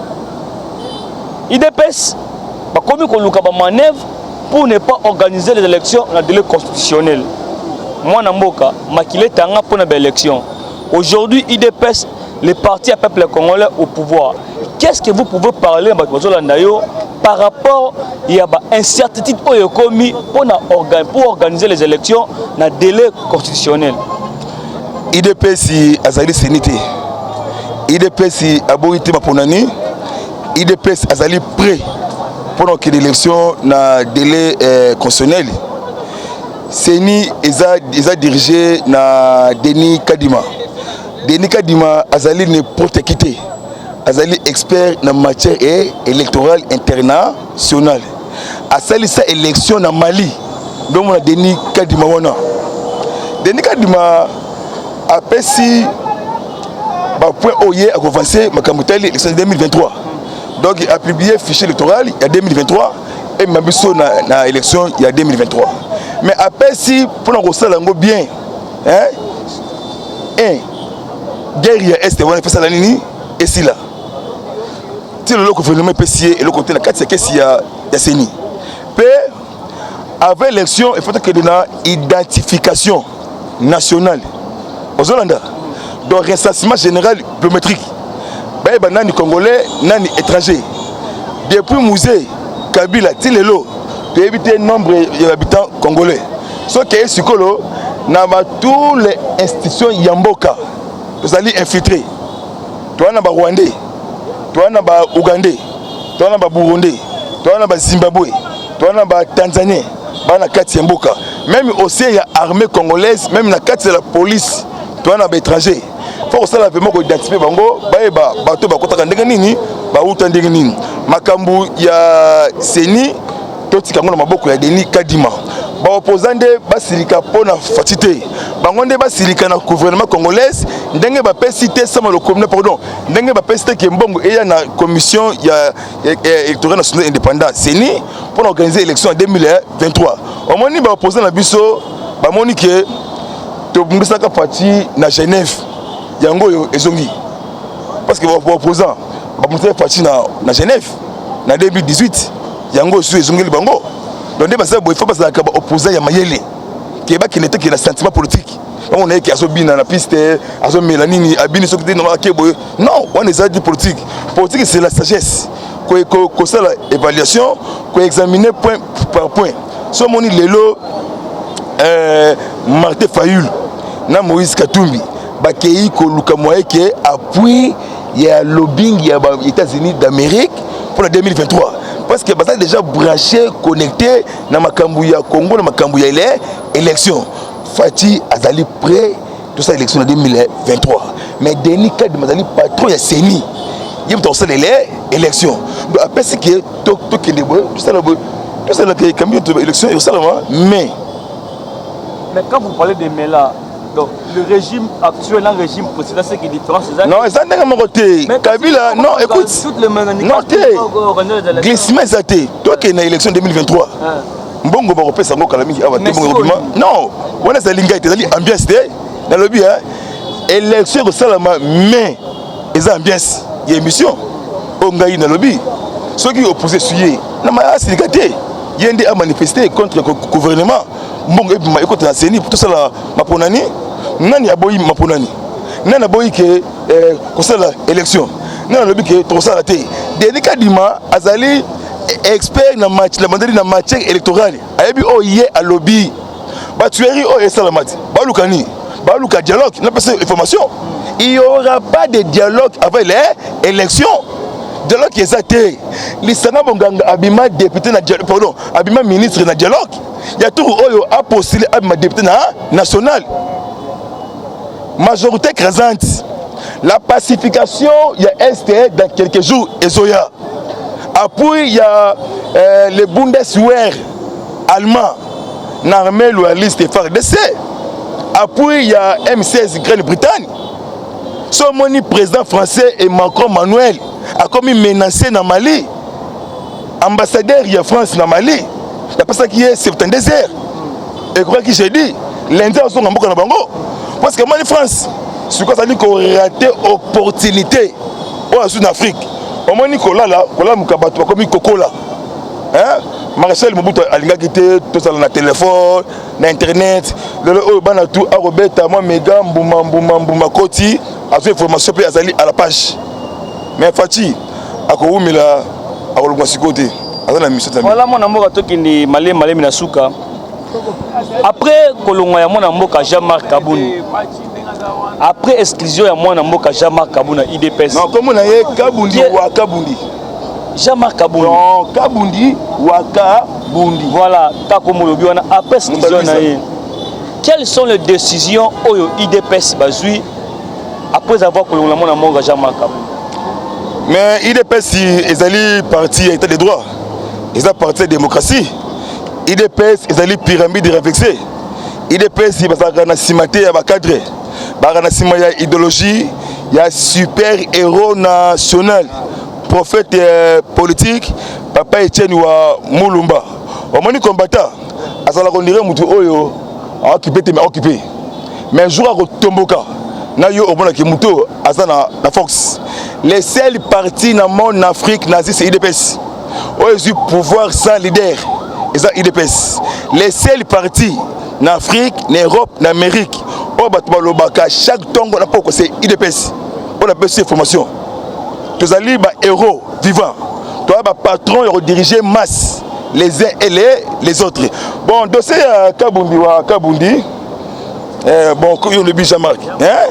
UDPS bakomi koluka bamanœuvre pour ne pas organiser les élections na délai constitutionnel. Mwana mboka, makila etanga mpona baélection. Aujourd'hui UDPS, le parti à peuple congolais au pouvoir, qu'est-ce que vous pouvez parler na bato bazolanda yo par rapport ya baincertitude oyo ekomi mpona pour organiser les élections na délai constitutionnel? UDPS azali CENI te. UDPS aboyi te baponani. UDPS azali prêt mpona kokende élection na délai constitutionnel. CENI eza dirigé na Denis Kadima. Denis Kadima azali n'importe qui te, azali expert na matière électorale internationale. Asalisa élection na Mali. Ndomona Denis Kadima wana, Denis Kadima apesi bapoint oyo ye akoavance makambo etali élection 2023. Donc apublie fichier électoral ya 2023, emema biso na élection ya 2023. Mais apesi mpona kosala yango bien, hein? Un, guerre ya Est wana epesala nini esila. Ti lelo gouvernement epesi ye eloko te na kati ya kesi ya CENI. Mpe avant élection, il faut tokende na identification nationale. Ozolanda, donc recensement général biométrique, bayeba nani congolais, nani étranger. Depuis Mzee Kabila ti lelo, toyebi te nombre ya habitants congolais. Soki eye sikoyo na ba tous les institutions ya mboka, tozali infiltré. Toza na barwandais, toza na baougandais, Toza na baburundais, toza na bazimbabwe, toza na batanzanien baa na kati ya mboka. Même au sein ya armée congolaise, même na kati ya la police, toza na baétranger. Faut kosala vraiment koidentifier bango, bayeba bato bakotaka ndenge nini, bauta ndenge nini. Makambo ya CENI, totika yango na maboko ya Denis Kadima. Baopposant nde basilika mpo na Fatshi te, bango nde basilika na gouvernement congolaise ndenge bapesi te sama lokomi, pardon, ndenge bapesi te ke mbongo eya na Commission ya électorale nationale indépendant, CENI, mpo na organiser élection ya 2023. Omoni, baopposant na biso bamoni ke tobungisaka Fatshi na Genève, yango oyo ezongi, parce que baopposant babungisaka Fatshi na Genève na 2018, yango oyo ezongeli bango. Donc nde baza boye, faut bazalaka baopposant ya mayele ke bakende te ke na sentiment politique. Bango na ye ke azobina na piste, azomela nini, abini soki te ake boye. Non, wana eza di politique. Politique, c'est la sagesse, kosala évaluation, koexaminer point par point. So omoni lelo Martin Fayulu na Moïse Katumbi bakei koluka moyen ke appui ya lobbying ya baÉtats-Unis d'Amérique pour la 2023, parce que baza déjà branché, connecté na makambo ya Congo, na makambo ya élection. Fatshi azali prêt tosala élection na 2023, mais Denis Kadima azali patron ya CENI, ye moto akosala élection. Donc apesi ke tokende boye, tosala boye, tosalaka ekambi élection ekosalama, mais Mais quand vous parlez de Mela, donc le régime actuel, un régime précédent, c'est qui est différent, c'est ça? Non, eza ndenge moko te. Kabila, non, écoute, non te, glissement eza te. Tokende na élection 2023, mbongo bakopesa yango kala mingi awa te, mbongo ekobima. Non, wana ezali ngai te, ezali ambiance te. Nalobi élection ekosalama, mais eza ambiance ya émission oyo ngai nalobi. Soki opposé suye na asilika te, ye nde amanifeste contre gouvernement. Mbongo ebima, ekota na CENI, tosala maponani. Nani aboyi maponani? Nani aboyi ke kosala élection? Nani alobi ke tokosala te? Denis Kadima azali expert na na bandeli na matière électorale, ayebi oyo ye alobi. Batuerie oyo esalama te, baluka nini? Baluka dialogue. Napesa information, il y aura pas de dialogue avant les élections. Dialogue eza te. Lisanga Bonganga abima député na, pardon, abima ministre na dialogue ya tour oyo, apostule, abima député na national. Majorité écrasante, la pacification ya Est dans quelques jours ezoya, appui ya le Bundeswehr allemand na armée loyaliste FARDC, appui ya M16 Grande-Bretagne. So omoni président français et Macron Manuel akomi menacé na Mali. Ambassadeur ya France na Mali napesaki ye 72 heures, ekokaki jeudi, lundi azonga mboka na bango, parce que mani France sikoyo azali korater opportunité oyo azwi na Afrique. Omoni, kolala kolamuka, bato bakomi kokola. Maréchal Mobutu alingaki te tozala na telefone, na internet. Lelo oyo bana tu akobeta mwa mega mbuma mbuma mbuma, koti azwi information mpe azali à la page. Mais Fatshi akowumela, akolongwa sikoyo te, aza na mission. Voilà, mwana mboka, tokende malemi malemi na suka. Après kolongwa ya mwana mboka Jean-Marc Kabund, après exclusion ya mwana mboka Jean-Marc Kabund na UDPS. Non, kombo na ye Kabundi wa Kabundi. Jean-Marc Kabund. Non, Kabundi wa Kabundi. Voilà, kaka molobi wana. Après exclusion na ye, quelles sont les décisions oyo UDPS bazwi après avoir kolongola mwana mboka Jean-Marc Kabund? Mais UDPS ezali parti ya état de droit, eza parti ya démocratie. UDPS ezali pyramide renversée. UDPS bazalaka na nsima te ya bacadre, bazalaka na nsima ya idéologie ya super héros national, prophète politique, papa Etienne wa Mulumba. Omoni, combattant azalaka ondire motu oyo aoccupé te, mais aoccupé, mais jour akotomboka na yo, omonaki motu oyo aza na force. Les seuls partis na monde, na Afrique, na Asie, c'est UDPS. Oyo ezwi pouvoir sans leader eza UDPS. Les seuls partis na Afrique, na Europe, na Amérique, oyo bato balobaka chaque ntongo na poko, c'est UDPS. Oyo napesi information, tozali bahéros vivants, toza bapatron ya kodiriger masse les uns et les autres. Bon, dossier ya Kabundi wa Kabundi, bon, oyo olobi Jean-Marc, hein?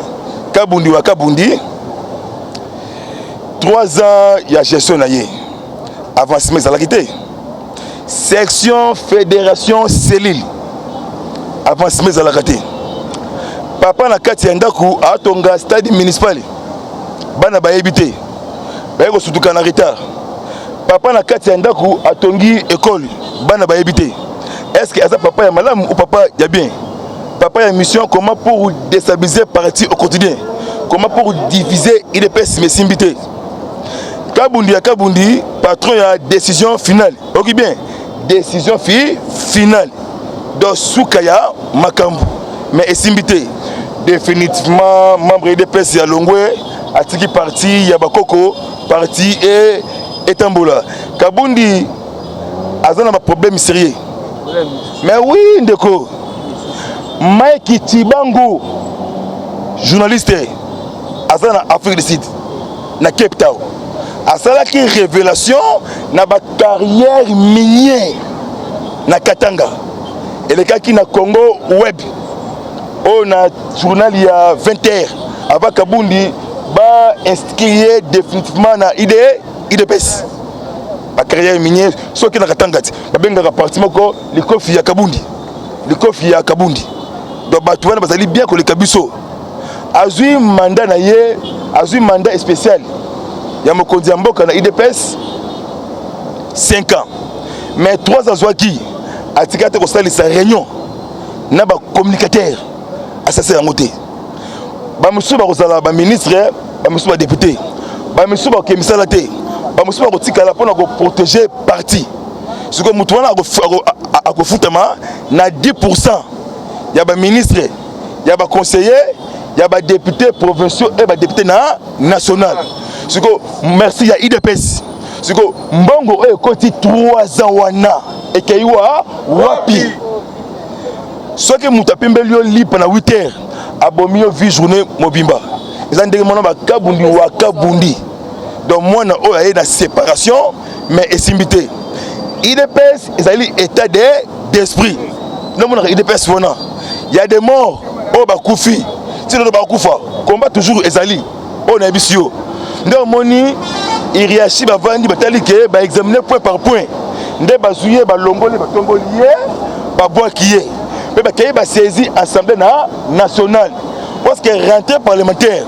Kabundi wa Kabundi, 3 ans ya gestion na ye. Avancement ezalaki te. Section, fédération, cellule, avancement ezalaka te. Papa na kati ya ndako atonga stade municipal, bana bayebi te, baye kosutuka na retard. Papa na kati ya ndako atongi école, bana bayebi te. Est ce que aza papa ya malamu ou papa ya bien? Papa ya mission, comment pour déstabiliser parti au quotidien, comment pour diviser UDPS, mesimbi te. Kabundi ya Kabundi, patron ya décision finale, oki bien, décision finale, donc suka ya makambo, mais esimbi te. Définitivement membre UDPS ya longwe, atiki parti ya bakoko, parti e etambola. Kabundi aza na baproblème sérieux. Mais oui, ndeko Mike Tibangu, journaliste, aza na Afrique du Sud, na Cape Town, asalaki révélation na bacarrière minière na Katanga. Elekaki na Congo Web oyo na journal ya 20 heures avant Kabundi bainscrire définitivement na UDPS. Bacarrière minière, soki na Katanga ti babengaka parti moko likofi ya Kabundi, likofi ya Kabundi. Donc bato wana bazali bien koleka biso. Azwi mandat na ye, azwi mandat spécial ya mokonzi ya mboka na UDPS 5 ans, mais 3 azwaki, atika te kosalisa réunion na bacommunicateur, asasa yango te. Bamosusu bakozala baministre, bamosusu badéputé, bamosusu bakokende misala te, bamosusu bakotikala mpona koprotéger parti. Sikoyo motu wana akofutama na 10% ya baministre, ya baconseiller, ya badéputé provinciaux e badéputé na national. Sikoyo merci ya UDPS. Sikoyo mbongo oyo ekoti 3 ans wana ekei wa wapi? Soki moto apembeli yo lipa na 8 heures, abomi yo vie journée mobimba. Eza ndenge mwana bakabundi wa Kabundi. Donc mwana oyo aye na séparation, mais esimbi te. UDPS ezali état de d'esprit. Ndomonaka UDPS wana ya des morts oyo bakufi ntina oyo bakufa, combat toujours ezali. Oyo nayebisi yo nde omoni hiérarchie bavandi, batali ke baexamine point par point, nde bazwi ye, balongoli, batomboli ye, babwaki ye mpe bakei basaisi Assemblée na nationale, parce que rentrée parlementaire,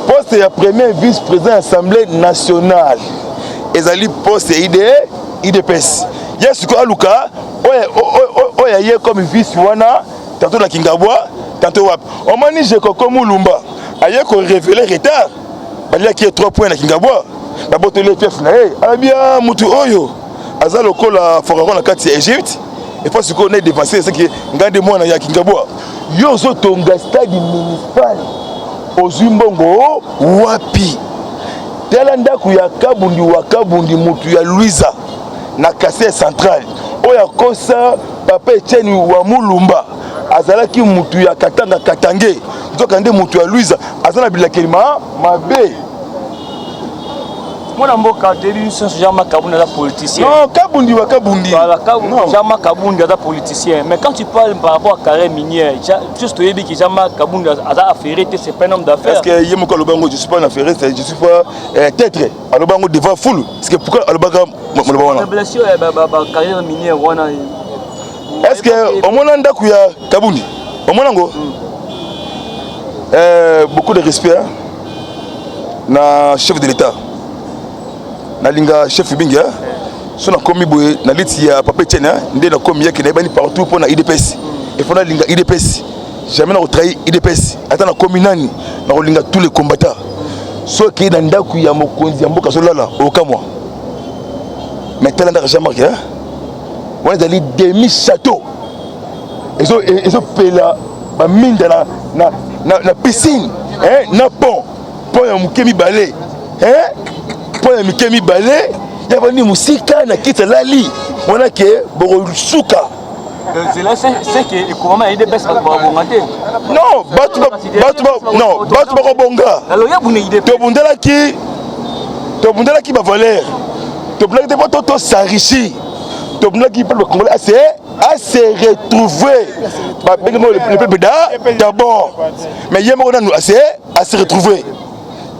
poste ya premier vice président ya Assemblée nationale ezali poste ya UDPS. Ye sikoyo aluka oyo aye comme vice wana, tantôt na Kingabwa, tantôt wapi. Omoni Jekoko Mulumba aye korévéler retard, baliaki ye 3 points na Kingabwa, babotoli fief na ye. Abia mutu oyo aza lokola pharaon na kati ya Égypte. Efa sikoyo na défenseur seki ngai nde mwana ya Kingabwa. Yo ozotonga stade municipal, ozwi mbongo wapi? Tala ndako ya Kabundi wa Kabundi, mutu ya Louisa na Kasai Central, oyo akosa papa Etienne wa Mulumba azalaki mutu ya Katanga, Katange, nzoka nde mutu ya Louisa, aza na bilakeli mabe. Mwana mboka, toyebi biso nyonso Jean-Marc Kabundi aza politicien. Non, Kabundi wa Kabundi. Voilà, Jean-Marc Kabundi aza politicien, mais quand tu parles par rapport à carrière minière, juste toyebi que Jean-Marc Kabundi aza affairé te, c'est pas un homme d'affaires. Est-ce que ye moko aloba yango? Je suis pas un affairé, je suis pas têtre. Aloba yango devant foule. Parce que pourquoi alobaka maloba wana? Révélation ya ba carrière minière wana. Est-ce que omona ndako ya Kabundi? Omona yango? Beaucoup de respect, hein, na chef de l'État. Nalinga chef mingi, hein? So nakomi boye na liti ya papa Etienne, nde nakomi yake nayebani partout mpo na UDPS. Il faut nalinga UDPS, jamais nakotrahir UDPS. Ata nakomi nani, nakolinga tous les combattants. Soki na ndako ya mokonzi ya mboka azolala, okamwa. Mais tala ndako Jean Marc wana, ezali demi château, ezopela baminda na piscine, na pont ya moke mibale, pont ya mike mibale. Ya vandi mosika na kiti, alali wana ke bokosuka. C'est que ekomama ya UDPS, bato bakobonga te. Non, bato, non, bato bakobonga. Tobundelaki bavaleur, tobundelaki te mpo tos'enrichir, tobundelaki mpo bacongolais ase retrouver. Babengi mo le peuple d'abord, mais ye moko nanu ase retrouver.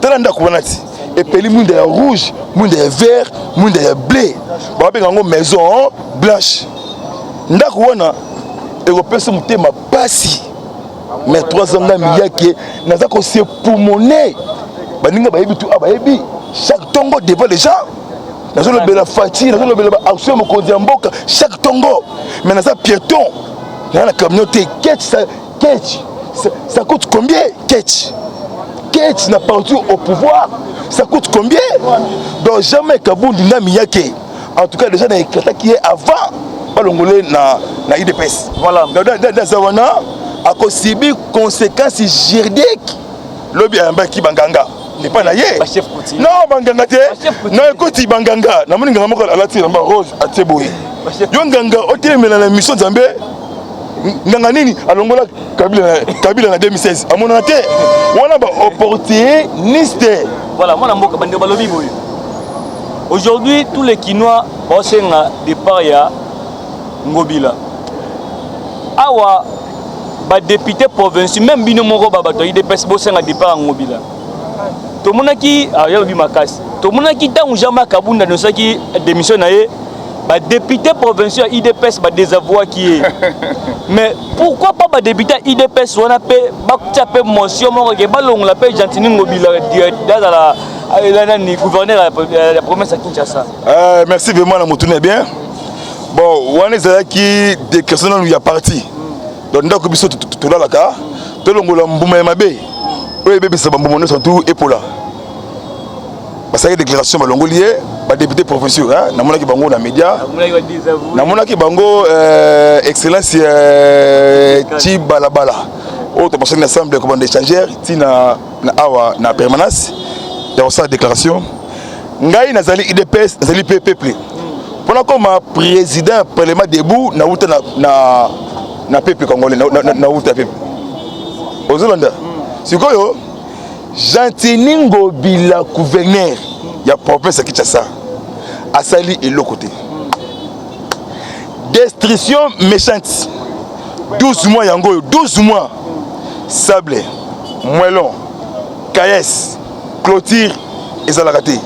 Tala ndako wana ti Epeli mwinda ya rouge, mwinda ya vert, mwinda ya bleu. Babenga yango Maison Blanche. Ndako wana ekopesa motema pasi. Mais 3 ans nga miyake naza kosepumone, baninga bayebi tu, a bayebi chaque tongo devant les gens nazolobela Fatshi, nazolobela baaction ya mokonzi ya mboka chaque tongo. Mais naza piéton, naza na camion te. Ketch, ketch, ça coûte combien? Ketch, ketch na parti au pouvoir, ça coûte combien? Donc jamais Kabundi nga miyake, en tout cas déjà na éclataki ye avant balongole na UDPS. Voilà. Aza wana akosibi conséquence juridique. Lobi ayambaki banganga epai na ye. Non, banganga te. Non, ekoti banganga. Namoni nganga moko alati elamba rose, atie boye. Yo nganga, otelemela na mission Nzambe. Nganga nini alongola Kabila na 2016? Amonana te wana, baopportuniste. Voilà, mwana mboka, bandeko balobi boye: aujourd'hui tous les Kinois baosenga départ ya Ngobila. Awa badéputé provinciaux, même bino moko babato ya UDPS, bosenga départ ya Ngobila. Tomonaki yalobi makasi, tomonaki ntango Jean-Marc Kabunda anosaki démission na ye, badéputé provinciaux ya UDPS badésavouaki ye. Mais pourquoi pas badéputé ya UDPS wana mpe batia mpe motion moko ke balongola mpe Gentiny Ngobila azala nani, gouverneur ya province ya Kinshasa? Merci vraiment na motuna. Bien, bon, wana ezalaki déclaration nanu ya parti. Donc ndako biso tolalaka, tolongola mbuma ya mabe oyo ebebisa bambuma nyonso tu epola. Basalaki déclaration, balongoli ye. Badéputé provinciaux, namonaki bango na média, namonaki bango. Excellence ti balabala oyo tobasaki na assemblée, kobanda échangeur ti na awa na permanence ya kosala déclaration. Ngai nazali UDPS, nazali mpe peuple. Mpona koma président ya Parlement debout, nauta na peuple congolais, nauta peuple. Ozolanda sikoyo, Gentiny Ngobila, gouverneur ya province ya Kinshasa, asali eloko te. Destruction méchante, 12 mois yango oyo, 12 mois. Sable, moellon, caisse, clôture ezalaka te.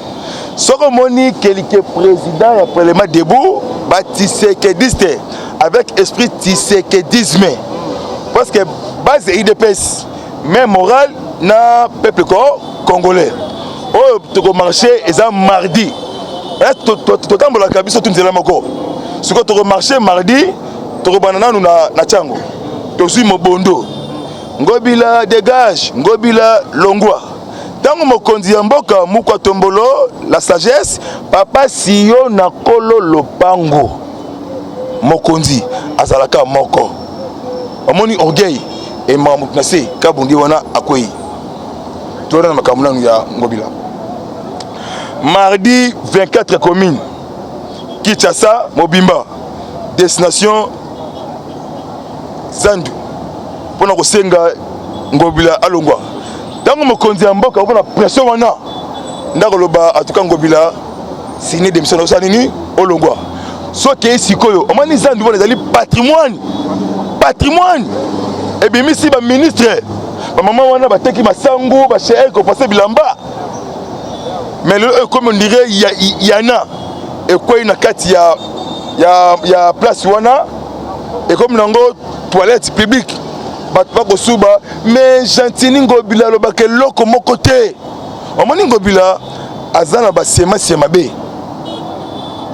Soki omoni kelike président ya Parlement debout, batshisekediste avec esprit tshisekedisme, parce que base ya UDPS, même moral na peuple congolais oyo tokomarche eza mardi. Totambolaka biso tu nzela moko. Sikoyo tokomarche mardi, tokobanda nanu na ntiango, tozwi mobondo: "Ngobila dégage, Ngobila longwa." Ntango mokonzi ya mboka Mukwa Tombolo, la sagesse, papa siyo na kolo lopango, mokonzi azalaka moko, omoni orgueil emaka motu na se. Kabundi wana akwei. Towana na makambo nanu ya Ngobila. Mardi, 24 commune Kinshasa mobimba, destination Zandu, mpona kosenga Ngobila alongwa. Ntango mokonzi ya mboka mpona pression wana, ndako loba atuka Ngobila signe démission, osala nini, olongwa. Soki eyi sikoyo, omoni zandu wana ezali patrimoine. Patrimoine ebimisi baministre, bamama wana bateki masangu, bashere kopase bilamba. Mais lelo oyo ekomi, on dirait yana ekwei na kati ya place wana, ekomi nango toilette publique, bato bakosuba. Mais Gentiny Ngobila alobaka eloko moko te. Omoni, Ngobila aza na basemasi ya mabe.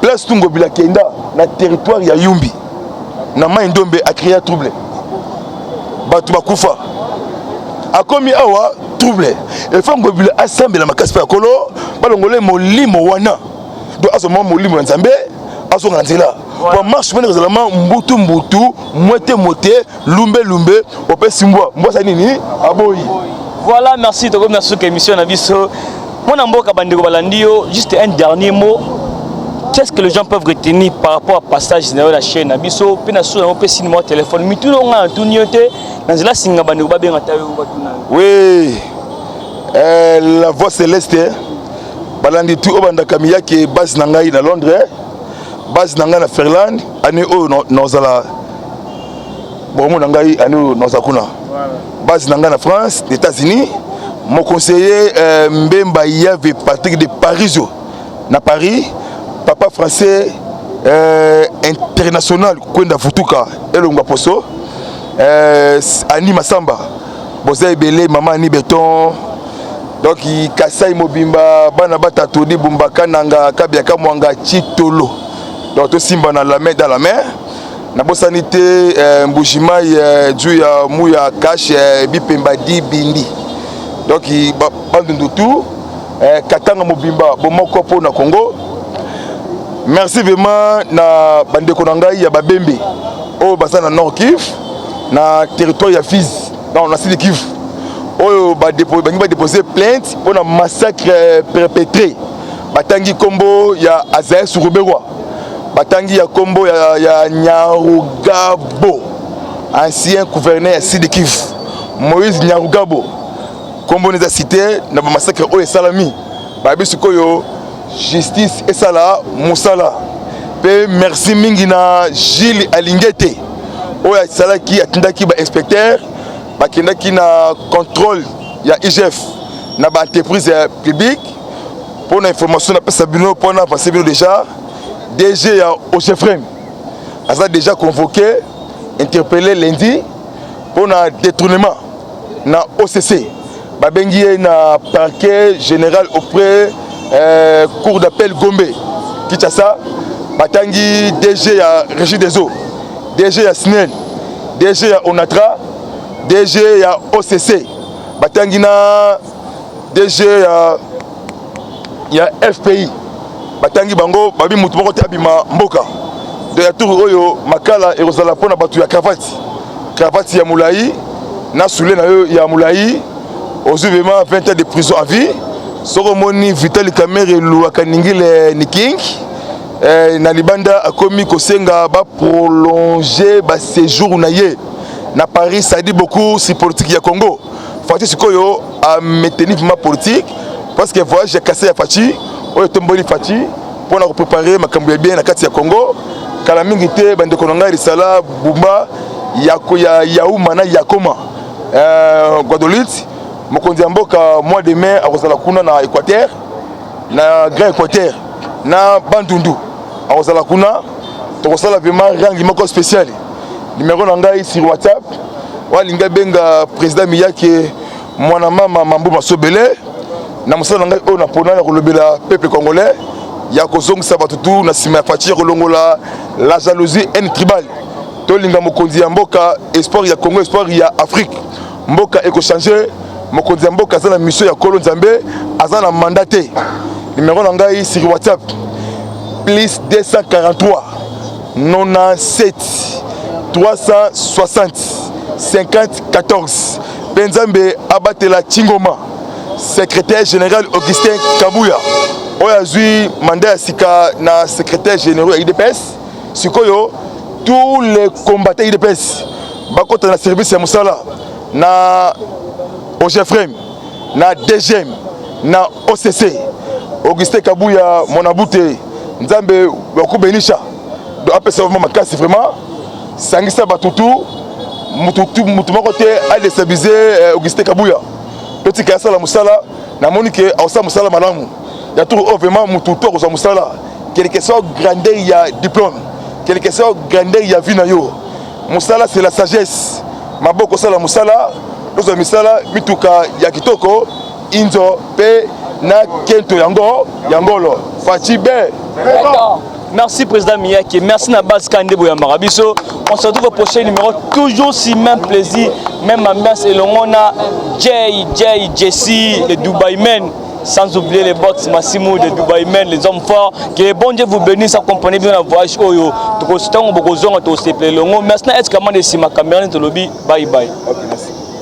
Place tu Ngobila akenda na territoire ya Yumbi na Mai Ndombe, acréa trouble, bato bakufa. Akomi awa, trouble efo. Ngobila asambela makasi mpe ya kolo balongole molimo wana. Donc azoma molimo ya Nzambe, azonga na nzela. Po marche mpene kozala ma mbutu mbutu, mwete mote, lumbe lumbe, opesi mbwa mbwa asali nini, aboyi. Voilà, merci. Tokomi na suka émission na biso. Mwana mboka, bandeko balandi yo. Juste un dernier mot: qu'est-ce que les gens peuvent retenir par rapport à passage na yo na chaîne na biso mpe na so yango? Mpe numéro ya téléphone, mituna nga na tuni yo te na nzela singa, bandeko babenga ta yo, batuna yo. Oui, la voix céleste, balandi tu oyo bandaka miyake, base na ngai na Londres, base na ngai na Finlande. Année oyo nazala bomo na ngai, année oyo nazala kuna. Base na ngai na France, États-Unis. Mon conseiller Mbemba Yave Patrick de Parisio na Paris, papa français international Kwenda Futuka Elongwa Poso, Annie Massamba, boza ebele, mama Annie Beton. Donc Kasai mobimba, bana batatodi Bumba, Kananga, Kabia, Kamwanga, Chitolo. Donc tosimba na la main dans la main. Nabosani te Mbujimai, du ya Muya Kash, Bipemba di Bindi. Donc Bandundu tout, Katanga mobimba, bomoko po na Congo. Merci vraiment na bandeko na ngai ya Babembe oyo baza na Nord Kivu, na territoire ya Fizi, non, na Sud Kivu, oyo bangi badéposer plainte mpona massacre perpétré. Batangi nkombo ya Azael Suruberwa, batangi ya nkombo ya Nyarugabo, ancien gouverneur ya Sud Kivu, Moïse Nyarugabo. Nkombo eza cité na bamassacre oyo esalami. Bayebi sikoyo justice esala mosala. Mpe merci mingi na Gilles Alingete oyo asalaki, atindaki bainspecteur, bakendaki na contrôle ya IGF na baentreprise ya publique. Mpona information napesa bino, mpona avancer bino déjà, DG ya OGEFREM aza déjà convoqué, interpellé lundi mpona détournement na OCC. Babengi ye na parquet général auprès cour d'appel Gombe Kinshasa. Batangi DG ya Régie des eaux, DG ya SNEL, DG ya ONATRA, DG ya OCC, batangi na DG ya FPI. Batangi bango, babi mutu moko te abima mboka. De ya tour oyo makala ekozala mpona bato ya cravate, cravate ya molai na soulier na yo ya molai, ozwi vraiment 20 ans de prison à vie. Soki omoni Vital Kamerhe eluwaka ningile niking na libanda, akomi kosenga baprolonger baséjour na ye na Paris, ça dit beaucoup si politique ya Congo. Fatshi sikoyo amaintenir vraiment politique, parce que voyage ya Kasai ya Fatshi oyo etomboli Fatshi mpona kopréparer makambo ya bien na kati ya Congo. Kala mingi te, bandeko na ngai, Lisala Bumba ya Yauma na Yakoma, Guadeloupe, mokonzi ya mboka mois de mai akozala kuna na Équateur, na Grand Équateur, na Bandundu akozala kuna. Tokosala vraiment rangi moko spécial. Numéro na ngai sur WhatsApp, oyo alingi abenga président Miyake, mwana mama Mambu Masobele, na mosala na ngai oyo napona ya kolobela peuple congolais, ya kozongisa bato tu na nsima ya Fatshi, ya kolongola la jalousie, haine tribale. Tolinga mokonzi ya mboka, espoir ya Congo, espoir ya Afrique. Mboka ekochanger. Mokonzi ya mboka aza na mission ya Kolo Nzambe, aza na mandat te. Numéro na ngai sur WhatsApp: plus 243 97 360 50 14. Mpe Nzambe abatela Chingoma, secrétaire général Augustin Kabuya oyo azwi mandat ya sika na secrétaire général ya UDPS. Sikoyo tous les combattants UDPS bakota na service ya mosala na OGEFREM, na DGM, na OCC. Augustin Kabuya Monabute, Nzambe wakubenisha, donc apesa vraiment makasi, vraiment sangisa bato tu, mutu moko te adéstabiliser Augustin Kabuya. Totika asala mosala. Namoni ke akosala mosala malamu ya tour oyo. Vraiment mutu to akozwa mosala, quelque soit grandeur ya diplôme, quelque soit grandeur ya vie na yo. Mosala, c'est la sagesse. Maboko osala mosala, tozwa misala, mituka ya kitoko inzo mpe na kento yango yangolo. Fatshi be. Merci président Miyake, merci na base Kande Boyambara biso. On se retrouve au prochain numéro, toujours si même plaisir, même ambiance elongo na Jay, Jay, Jesse, les Dubai Men. Sans oublier les box Massimo de Dubai Men, les hommes forts. Que le bon Dieu vous bénisse, accompagnez bien la voyage oyo. Tokostango bokozonga to sepelongo. Merci na etka mande sima caméra tolobi. Bye bye. Okay.